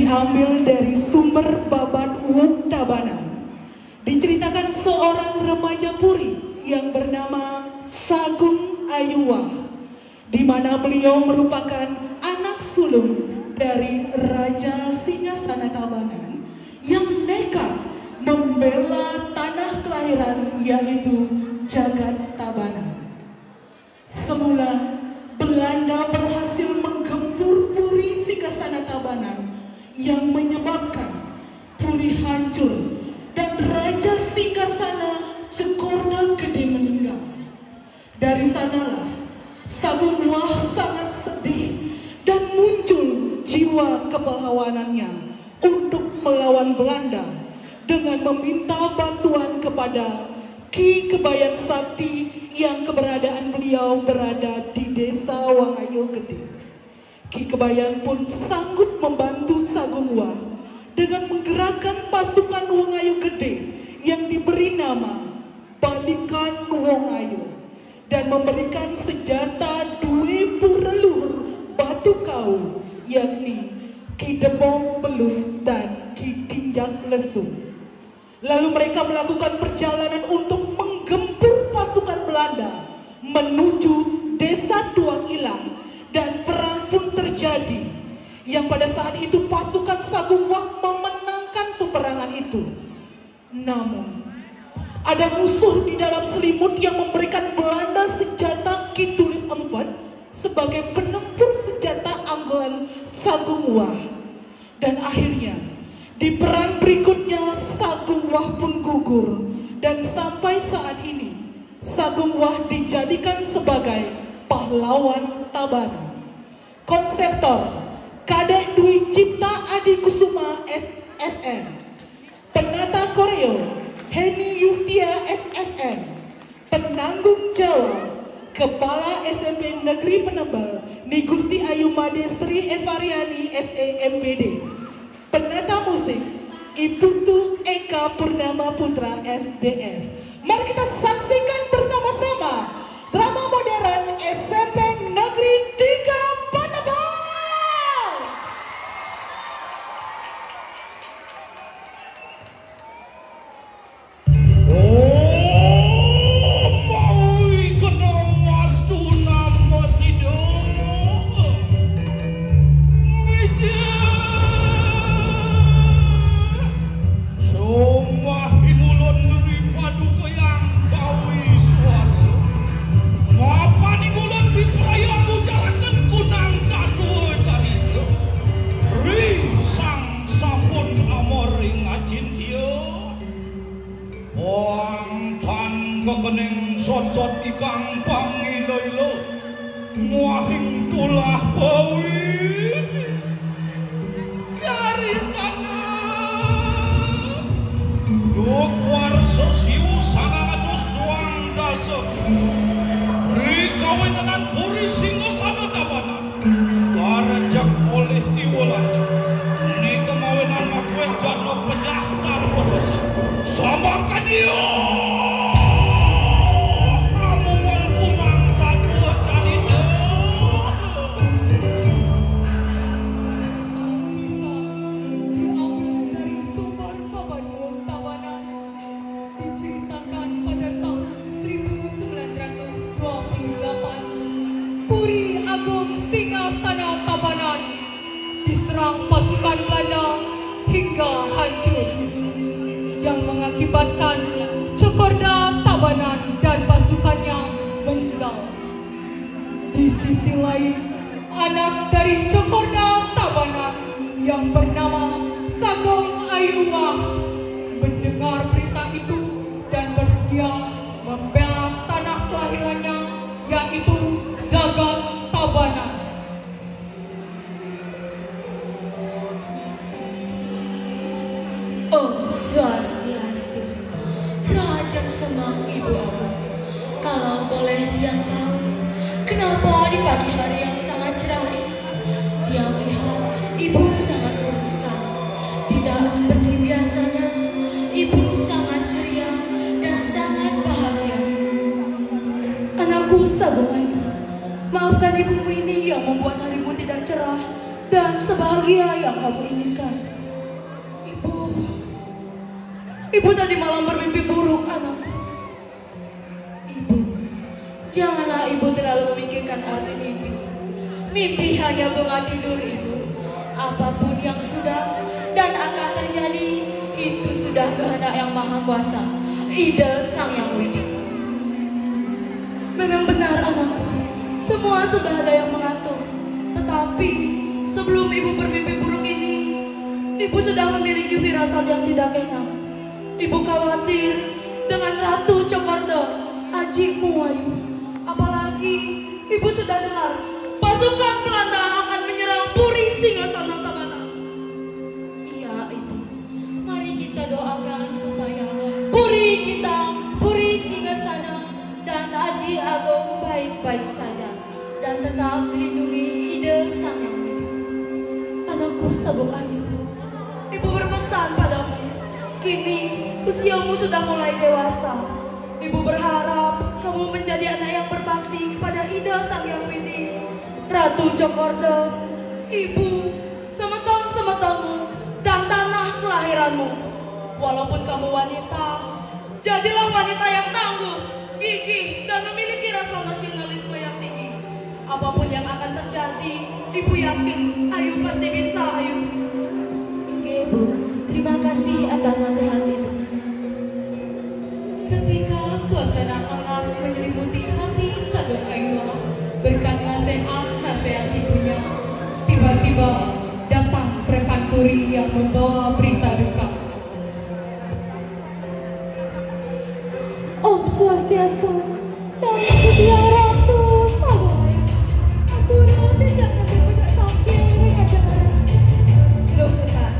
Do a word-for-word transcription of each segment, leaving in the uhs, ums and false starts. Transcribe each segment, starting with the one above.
Diambil dari sumber Babat Wong Tabanan. Diceritakan seorang remaja Puri yang bernama Sagung Ayuwa, di mana beliau merupakan anak sulung dari Raja Singgasana Tabanan yang nekat membela tanah kelahiran, yaitu Jagat Tabanan. Semula, Belanda berhasil menggempur Puri Singgasana Tabanan yang menyebabkan Puri hancur dan Raja Singgasana Cekorda Gede meninggal. Dari sanalah, Sagung Wah sangat sedih dan muncul jiwa kepahlawanannya untuk melawan Belanda dengan meminta bantuan kepada Ki Kebayan Sakti yang keberadaan beliau berada di Desa Wangayo Gede. Ki Kebayan pun sanggup membantu Sagung Wah dengan menggerakkan pasukan Wangayo Gede yang diberi nama Balikan Wangayo dan memberikan senjata due pureluhur batu kau, yakni Ki Debong Belus dan Ki Tinjak Lesu. Lalu mereka melakukan perjalanan untuk menggempur pasukan Belanda menuju Desa Tuak Ilang dan perang pun terjadi, yang pada saat itu pasukan Sagung Wah memenangkan peperangan itu. Namun, ada musuh di dalam selimut yang memberikan Belanda senjata Ki Tulip Empat sebagai penempur senjata andalan Sagung Wah. Dan akhirnya, di perang berikutnya Sagung Wah pun gugur dan sampai saat ini Sagung Wah dijadikan sebagai pahlawan Tabanan. Konseptor, Kadek Dwi Cipta Adi Kusuma, S S M. Penata koreo, Heni Yustia, S S M. Penanggung jawab, Kepala S M P Negeri Penebel, Ni Gusti Ayu Made Sri Evariani, S E M P D. Penata musik, I Putu Eka Purnama Putra, S D S. Mari kita saksikan bersama-sama drama modern S M P Negeri Tiga Penebel. Oh, mawi kena mastu nama sida. Mijil. Somah ingulun ri paduka yang kawi suara. Mapan ingulun dipraya ngujaraken kunang tatua carita. Ri sang sampun amor ring acintya. Wangtan kekening sotsot ikang pangilo-ilo, muahing tulah bawin. Caritana duk warsa siu sangang atus duang dasa. Ri kawinenan Puri Singgasana Tabanan. Karejek olih Iwalanda. Nika mawinan makuih jadma pejah tanpa dosa. Sambangkan ia. Amungan kumang tatua carita. Alkitab diambil dari sumber Babat Wong Tabanan. Diceritakan pada tahun seribu sembilan ratus dua puluh delapan, Puri Agung Singgasana Tabanan diserang pasukan Belanda hingga hancur, yang mengakibatkan Cokorda Tabanan dan pasukannya meninggal. Di sisi lain, anak dari Cokorda Tabanan yang bernama Sagung Ayuwah mendengar berita itu dan bersedia membela tanah kelahirannya, yaitu Jagat Tabanan. Om Swastiastu. Rahajen semeng, Ibu Agung. Kalau boleh tiang tahu, kenapa di pagi hari yang sangat cerah ini, tiang lihat Ibu sangat murung sekali. Tidak seperti biasanya, Ibu sangat ceria dan sangat bahagia. Anakku Sagung Ayu, maafkan ibumu ini yang membuat harimu tidak cerah. Dan sebahagia yang kamu inginkan. Ibu, ibu tadi malam bermimpi buruk, anakku. Ibu, janganlah ibu terlalu memikirkan arti mimpi. Mimpi hanya bunga tidur ibu. Apapun yang sudah dan akan terjadi, itu sudah kehendak Yang Maha Kuasa, Ida Sang Yang Widi. Memang benar, anakku, semua sudah ada yang mengatur. Tetapi sebelum ibu bermimpi buruk ini, ibu sudah memiliki firasat yang tidak enak. Ibu khawatir dengan Ratu Cokorda, adikmu, Ayu. Apalagi ibu sudah dengar pasukan Belanda akan menyerang Puri Singgasana Tabanan. Iya, Ibu. Mari kita doakan supaya puri kita, Puri Singgasana, dan Aji Agung baik-baik saja dan tetap dilindungi Ida Sang Yang Widi. Anakku Sagung Ayu, ibu berpesan padamu. Kini usiamu sudah mulai dewasa. Ibu berharap kamu menjadi anak yang berbakti kepada Ida Sang Yang Widi, Ratu Cokorda, ibu, semeton-semetonmu, dan tanah kelahiranmu. Walaupun kamu wanita, jadilah wanita yang tangguh, gigih, dan memiliki rasa nasionalisme yang tinggi. Apapun yang akan terjadi, ibu yakin Ayu pasti bisa, Ayu. Inggih, Bu. Terima kasih atas nasihat itu. Ketika suasana hangat menyelimuti hati Sagung Ayu berkat nasihat-nasihat ibunya, tiba-tiba datang rekan puri yang membawa berita duka. Om Swastiastu. Namo Buddhaya Ratu Sagung Ayu. Ampura tidak sampai pada sakit ringan jalan. Loh, Sekar,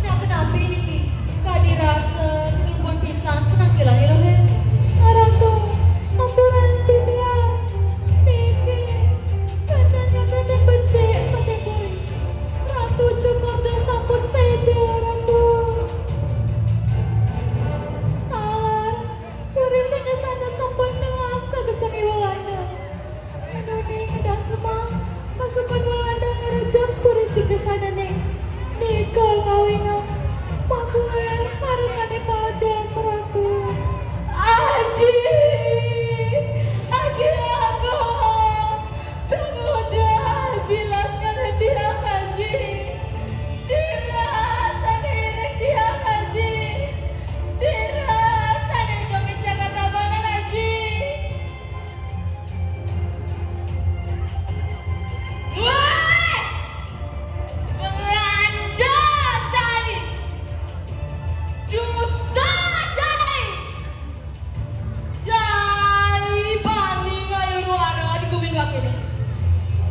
nak kenapi niki? Kadi rasa keturupan pisan penampilan loh, he. Ratu, ampura titiang. Niki, katanya kata becik sampai puri. Ratu Cokorda sampun seda, Ratu. Talar, Puri Singgasana sampun telas kagesang Walanda. Menuni ngedah semah, pasukan Walanda ngerejep Puri Singgasana ning. Nika ngawinang, makué harekané padang meratu. Aji! Aji Agung! Tumudah Aji, laskan tiang, Aji. Sira sané iring tiang, Aji. Sira sané dongeng Jakarta Banan, Aji. Woi! Belanda cai! Dusta cai! Cai bani ngayuh ruara di gumi dua kéné.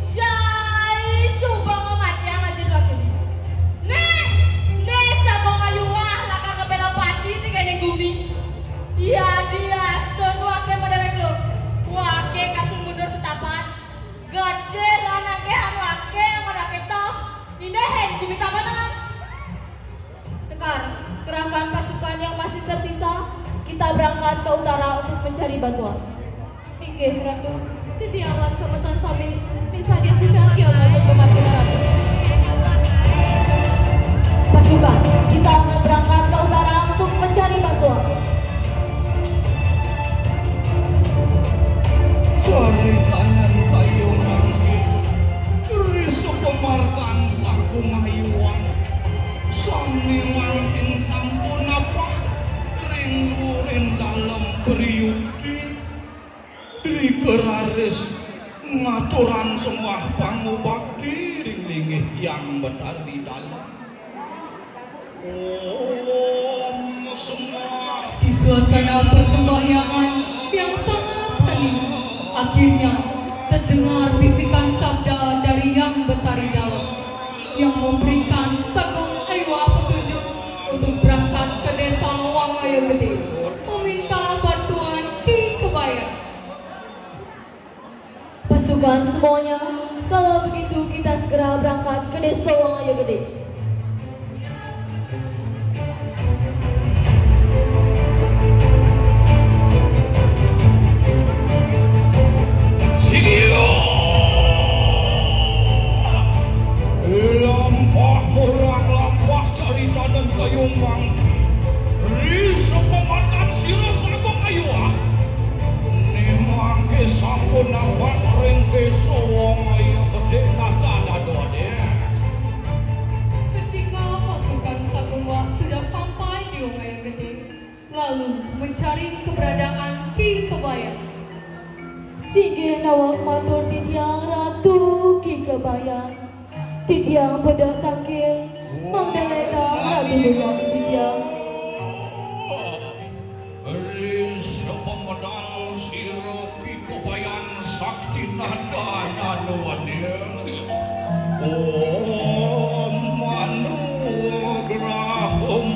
Cai suba ngamatiang Aji dua kéné. Né, né Sagung Ayu wah lakar ngebéla pati di kéné gumi. Yadiastun waké madéwék luh. Waké kasing mundur setapat. Gedé lan akéh anu akéh amun akéh toh. Nindahin gumi Tabanan. Sekar, kerahkan pasukan yang masih tersisa, kita berangkat ke utara untuk mencari bantuan. Inggih, Ratu. Titiang lan semeton sami misadia sesar kiamat untuk kematian Ratu. Pasukan, kita akan berangkat ke utara untuk mencari bantuan. Saritanan kayu mangkin, risa pamargan saku mayuan. Sami mangkin sampun apa ring urin dalem priudi. Drika raris ngaturang sembah pangubakti ring linggih Hyang Betari Dalem. Om sembah. Di suasana persembahyangan yang sangat hening, akhirnya terdengar bisikan sabda dari Hyang Betari Dalem yang memberikan Sagung Ayu petunjuk untuk berangkat ke Desa Wangaya Gede meminta bantuan Ki Kebayan. Pasukan semuanya, kalau begitu kita segera berangkat ke Desa Wangaya Gede. Sidio! Ila Ayo mangki, ri sapamadan sira sagung ayu ah. Né mangke sampun abad ring désa wong ayu gedé nata dadodé. Ketika pasukan Sagung Wah sudah sampai di Wong Ayu Gedé, lalu mencari keberadaan Ki Kebayan. Singgih nawak matur titiang Ratu Ki Kebayan. Titiang pedek tangkil, mangda lédang Ratu nulungang titiang. Ri sapamedal sira Ki Kebayan sakti nada nanuwané. Om manugraha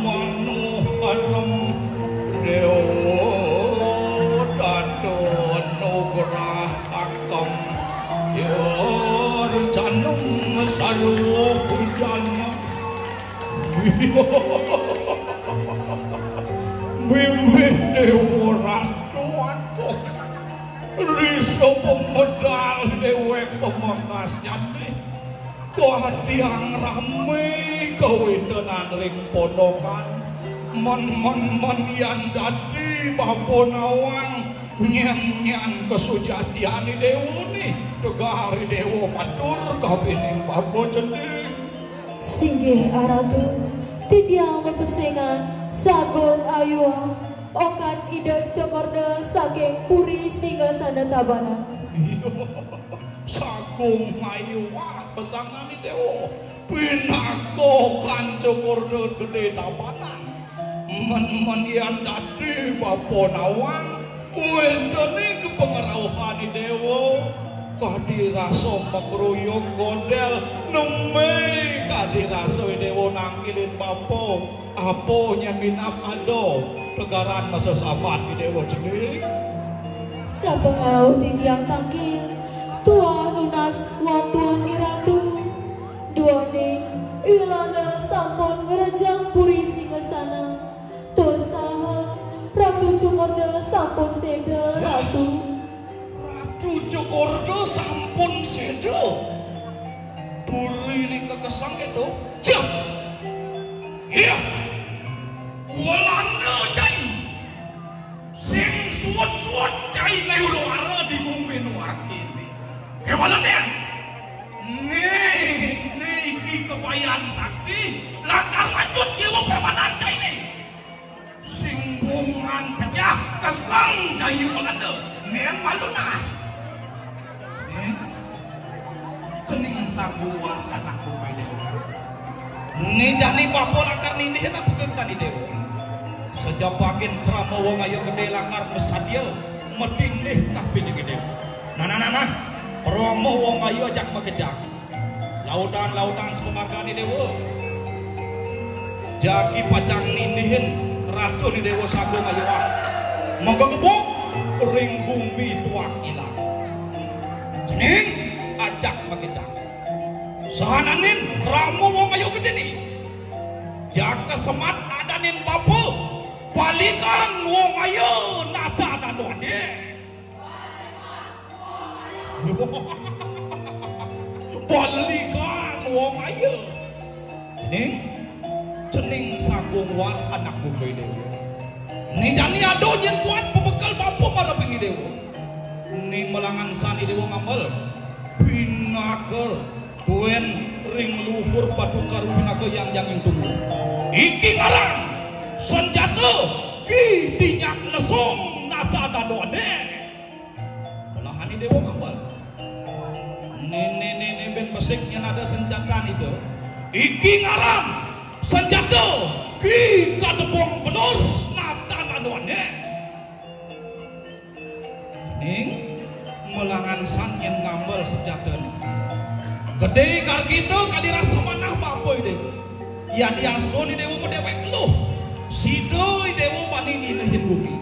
manuharem déwa dada nugraha Kam yarcanam sarwa bujana. Mimih Déwa Ratu, aduh. Ri sapamedal déwék pamekasnyané. Kadiang ramé kawéntenan ring pondokan. Men, men, men yan dadi bapa nawang, nyén, nyén kasujatiané déwané. Tegar déwa matur kapining bapa cening. Singgih Aratu, titiang mapesengan Sagung Ayu ah, ongkat Ida Cokorda saking Puri Singasana Tabanan. Sagung Ayu ah, pesengané déwa. Pinaka kanca Cokorda gedé Tabanan. Men, men yan dadi bapa nawang, wéntené kapangrauhané déwa. Kadi rasa makruyuk godél, nembé kadi rasa déwa nangkilin bapa. Apa nyén minab ada tegaran masa sabat di déwa cening. Sapangrauh titiang tangkil, tuah nunas wantuan Iratu. Duaning ilana sampun ngrejang Puri Singasana. Tur saha Ratu Cokorda sampun séda, Ratu. Ratu Cokorda sampun séda. Puriné kakesang kéto. Jah. Iya. Walanda cai. Sing suwet-suwet cai ngayuh luara di gumi nuakiné. Kéwala dén. Nih, nih Ki Kebayan Sakti, lakar lanjut jiwa permanan cainé. Sing bungan pejah kesang cai Walanda. Nén malu nah. Nih. Cening Sagung Wah anak bukai déwa. Né jani bapa lakar nindih apa kan déwa. Sajabagin krama Wong Ayu Gedé lakar masadia matindih kapining déwa. Nah, nah, nah, nah. Krama Wong Ayu ajak makejang. Laudan-laudan sapamargané déwa. Jagi pacang nindihin ratuné déwa Sagung Ayu ah. Maka gebuk ring gumi tuak ilang. Cening ajak makejang. Sahananing krama Wong Ayu Gedéné. Jaka semat adaning bapa. Balikan Wong Ayu nata dadodé. Balikan Wong Ayu. Cening, cening Sagung Wah anak bukai déwa. Né jani ada nyén buat pabekel bapa mareping déwa. Né malangan sani déwa ngambel. Pinaka tuén ring luhur Batu Karu pinaka yang janging tunggu. Iki ngaran sanjata Ki Tinyak Lesung nata dadodé. Melahané déwa ngambel. Né, né, né, né, bén besik nyén ada sanjatané to. Iki ngaran sanjata Ki Kadebong Belus nata dadodé. Cening, malangan san nyén ngambel sanjatané. Gedé Gargita kadi rasa manah bapa déwa. Yadiastun déwa madéwék luh. Sida déwa bani ninihin gumi.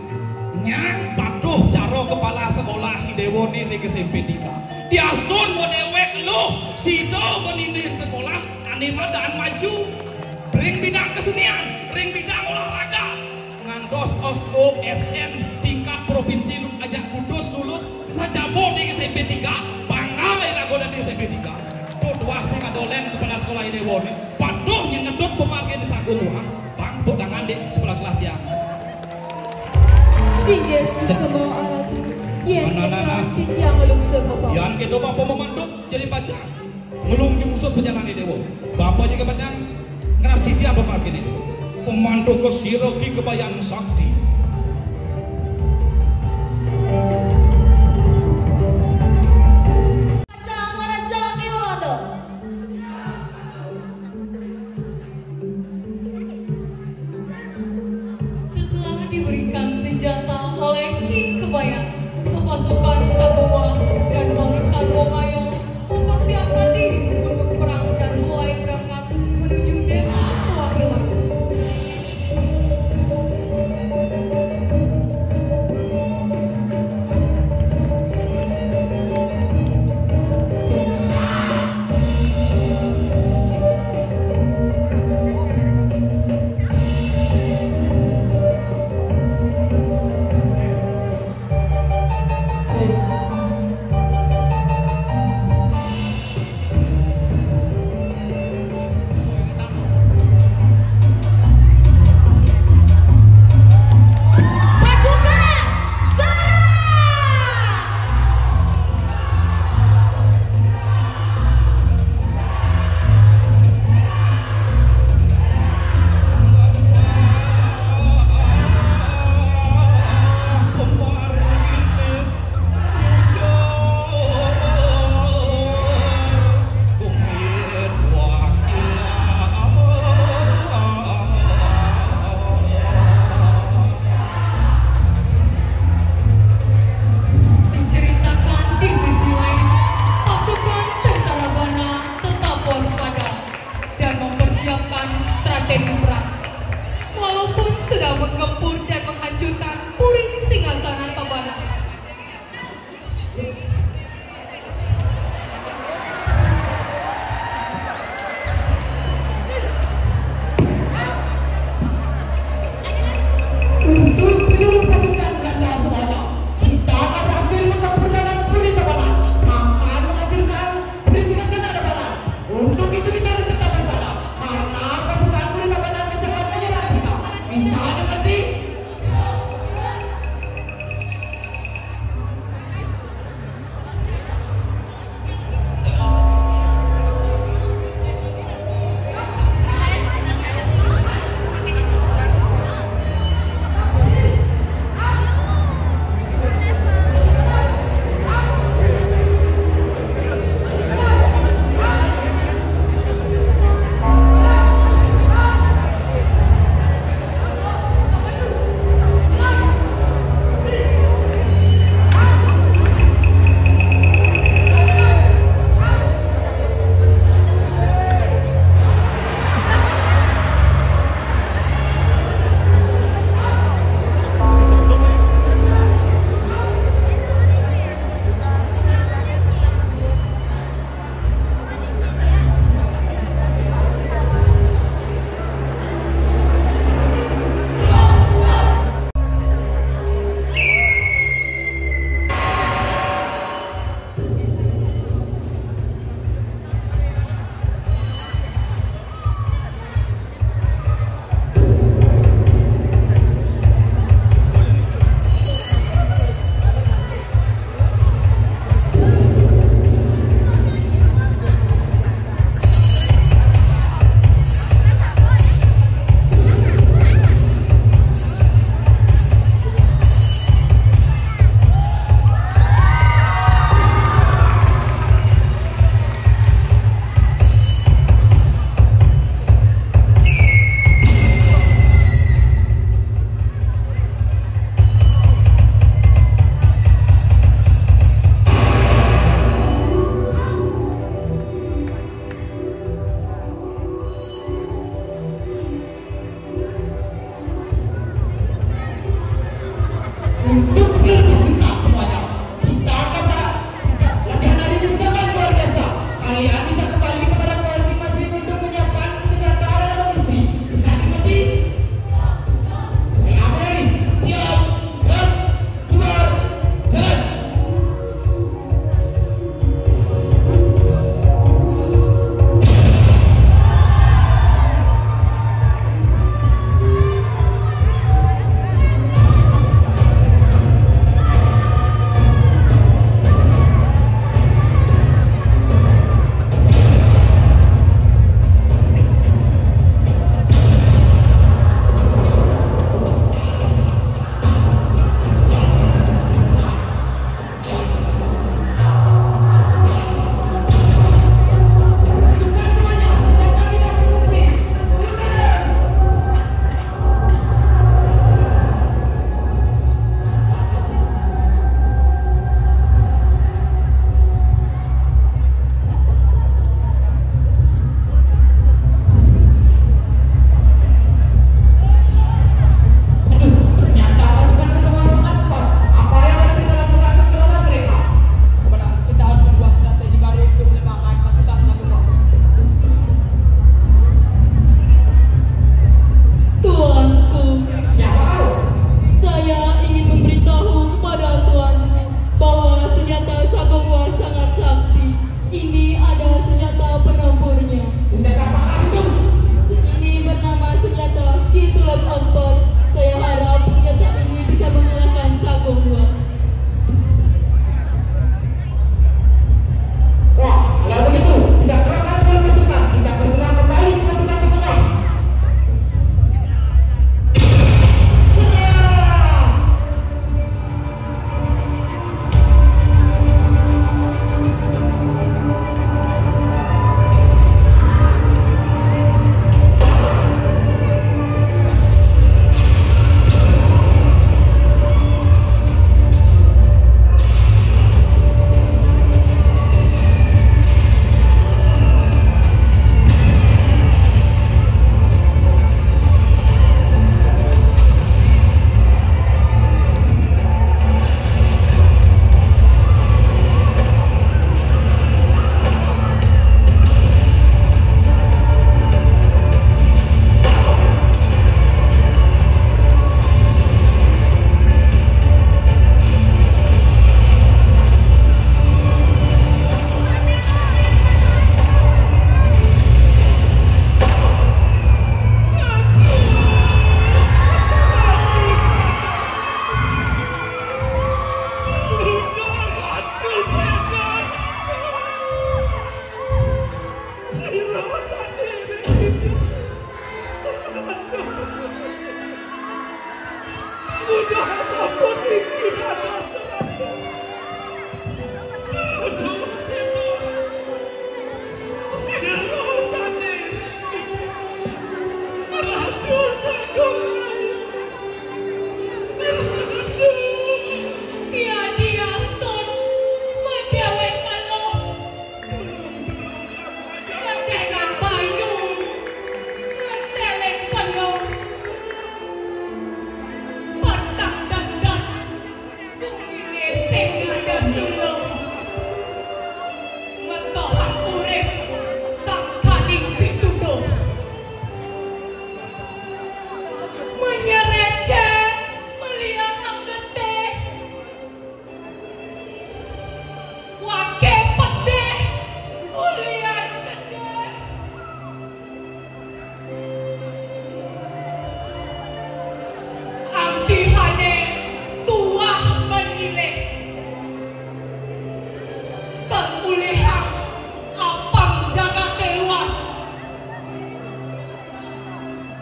Nyak patuh cara kepala sekolah déwané ring S M P tiga. Diastun madéwék luh. Sida bani ninihin sekolah ané madan maju. Ring bidang kesenian, ring bidang olahraga. Ngantos O S N tingkat provinsi lu-, ajak Kudus lulus, sajaba di S M P tiga, bangga iraga dadi S M P tiga. Tuah sing ada lén kepala sekolah déwané, patuh nyengedut pamargin Sagung Wah, Tepuk tangan, Dik, sebelah-sebelah tiang. Singgih suksma Ratu, yén Nah, nah, nah, nah. Titiang nglungsur bapa. Yan kéto bapa mamantuk jadi bajang. Nglung di musuh pejalané déwa. Bapa jagi bajang ngras titiang pamarginé. Pamantuk ka sira Ki Kebayan Sakti. Bajang maraja Ki Walanda. Setelah diberikan senjata oleh Ki Kebayan, sepasukan Sabawa dan Balikan Wongaya mempersiapkan diri untuk perang dan mulai berangkat menuju desa Tuahilan. Pasukan, serang! Diceritakan di sisi lain, pasukan tentara Bana tetap waspada dan mempersiapkan strategi perang. Walaupun sedang menggempur dan menghancurkan Puri Singgasana Tabanan. Untuk seluruh pasukan Belanda semuanya, kita akan berhasil menggempur dengan Puri Tabanan, akan menghancurkan Puri Singgasana Tabanan. Untuk itu kita harus tetap waspada, karena pasukan Puri Tabanan masih akan menyerang kita. Bisa dimengerti?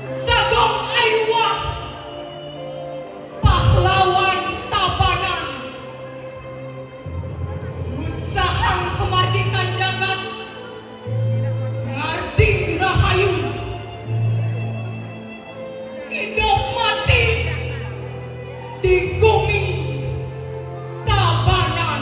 Sagok Ayuwah, pahlawan Tabanan, nutsahang kamardikan jagat, ngardi rahayu, idup mati di gumi Tabanan.